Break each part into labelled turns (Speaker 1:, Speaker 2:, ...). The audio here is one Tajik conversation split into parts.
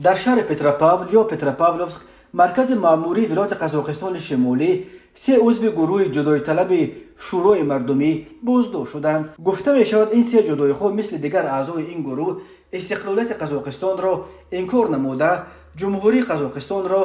Speaker 1: Дар шаҳри Петропавл ё Петропавловск, маркази маъмурии вилояти Қазоқистони Шимолӣ, се узви гурӯҳи ҷудоиталаби Шӯрои мардумӣ боздошт шуданд. Гуфта мешавад, ин се ҷудоихоҳ, мисли дигар аъзои ин гурӯҳ, истиқлолияти Қазоқистонро инкор намуда, Ҷумҳурии Қазоқистонро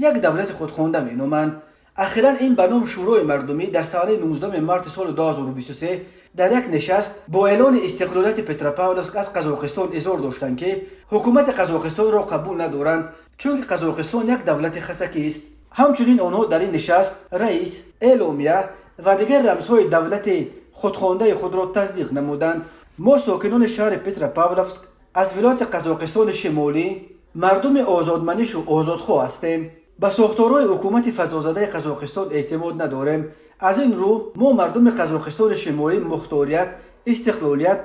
Speaker 1: як давлати худхонда меноманд. Ахиран ин ба ном Шӯрои мардумӣ дар санаи 19 марти соли 2023 дар як нишаст бо эълони истиқлолияти Петропавловск аз Қазоқистон изҳор доштанд, ки ҳукумати Қазоқистонро қабул надоранд, чунки Қазоқистон як давлати хасакист. Ҳамчунин онҳо дар ин нишаст раис, эъломия ва дигар рамзҳои давлати худхондаи худро тасдиқ намуданд. Мо, сокинони шаҳри Петропавловск аз вилояти Қазоқистони Шимолӣ, мардуми озодманишу озодхоҳ ҳастем. Ба сохторҳои ҳукумати фазозадаи Қазоқистон эътимод надорем. Аз ин рӯ мо, мардуми Қазоқистони Шимолӣ, мухторият, истиқлолият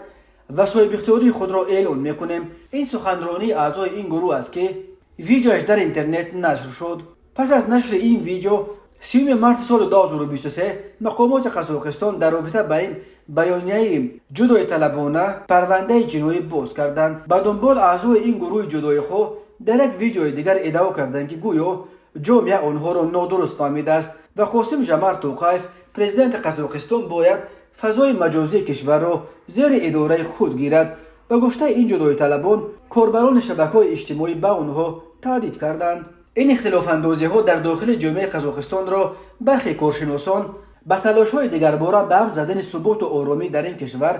Speaker 1: ва соҳибихтиёрии худро эълон мекунем. Ин суханронии аъзои ин гурӯҳ аст, ки видеояш дар интернет нашр шуд. Пас аз нашри ин видео 30 марти соли 2023 мақомоти Қазоқистон дар робита ба ин баёнияи ҷудоиталабона парвандаи ҷиноӣ боз карданд. Ба дунбол аъзои ин гурӯҳи ҷудоихоҳ дар як видеои дигар иддао карданд, ки гӯё ҷомеа онҳоро нодуруст фаҳмидааст ва Қосим Жомарт Тоқаев, президенти Қазоқистон, бояд фазои маҷозии кишварро зери идораи худ гирад. Ба гуфтаи ин ҷудоиталабон, корбарони шабакаҳои иҷтимоӣ ба онҳо таҳдид карданд. Ин ихтилофандозиҳо дар дохили ҷомеаи Қазоқистонро бархе коршиносон ба талошҳои дигарбора ба ҳам задани суботу оромӣ дар ин кишвар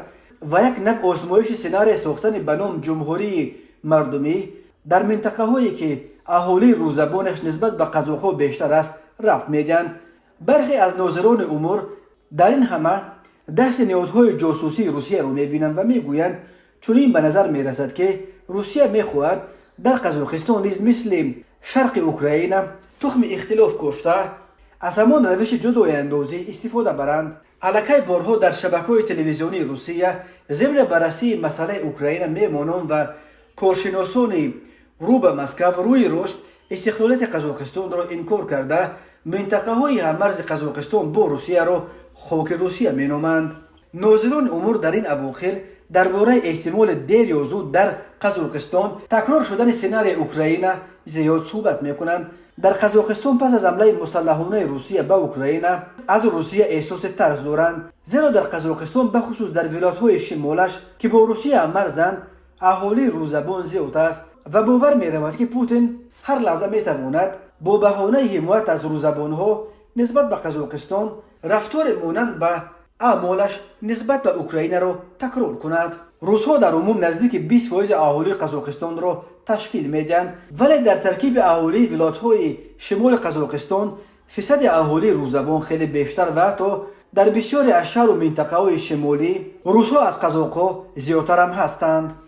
Speaker 1: ва як навъ озмоиши сценария сохтани ба ном Ҷумҳурии мардумӣ дар минтақаҳое, ки аҳолии русзабонаш нисбат ба қазоқҳо бештар аст, рабт медиҳанд. Бархе аз нозирони умур дар ин ҳама дасти ниҳодҳои ҷосусии Русияро мебинанд ва мегӯянд, чунин ба назар мерасад, ки Русия мехоҳад дар Қазоқистон низ мисли шарқи Украина тухми ихтилоф кошта, аз ҳамон равиши ҷудояндозӣ истифода баранд. Аллакай борҳо дар шабакаҳои телевизионии Русия зимни баррасии масъалаи Украина меҳмонон ва коршиносони рӯ ба Москав рӯи рост истиқлолияти Қазоқистонро инкор карда, минтақаҳои ҳаммарзи Қазоқистон бо Русияро хоки Русия меноманд. Нозирони умур дар ин авохир дар бораи эҳтимоли дер ё зуд дар Қазоқистон такрор шудани сценарияи Украина зиёд суҳбат мекунанд. Дар Қазоқистон пас аз ҳамлаи мусаллаҳонаи Русия ба Украина аз Русия эҳсоси тарс доранд, зеро дар Қазоқистон, бахусус дар вилоятҳои шимолаш, ки бо Русия ҳаммарзанд, аҳолии русзабон зиёд аст ва бовар меравад, ки Путин ҳар лаҳза метавонад бо баҳонаи ҳимоят аз русзабонҳо нисбат ба Қазоқистон рафтори монанд ба аъмолаш нисбат ба Украинаро такрор кунад. Русҳо дар умум наздики 20 фоизи аҳолии Қазоқистонро ташкил медиҳанд, вале дар таркиби аҳолии вилоятҳои шимоли Қазоқистон фисади аҳолии русзабон хеле бештар ва ҳатто дар бисёре аз шаҳру минтақаҳои шимолӣ русҳо аз қазоқҳо зиёдтарам ҳастанд.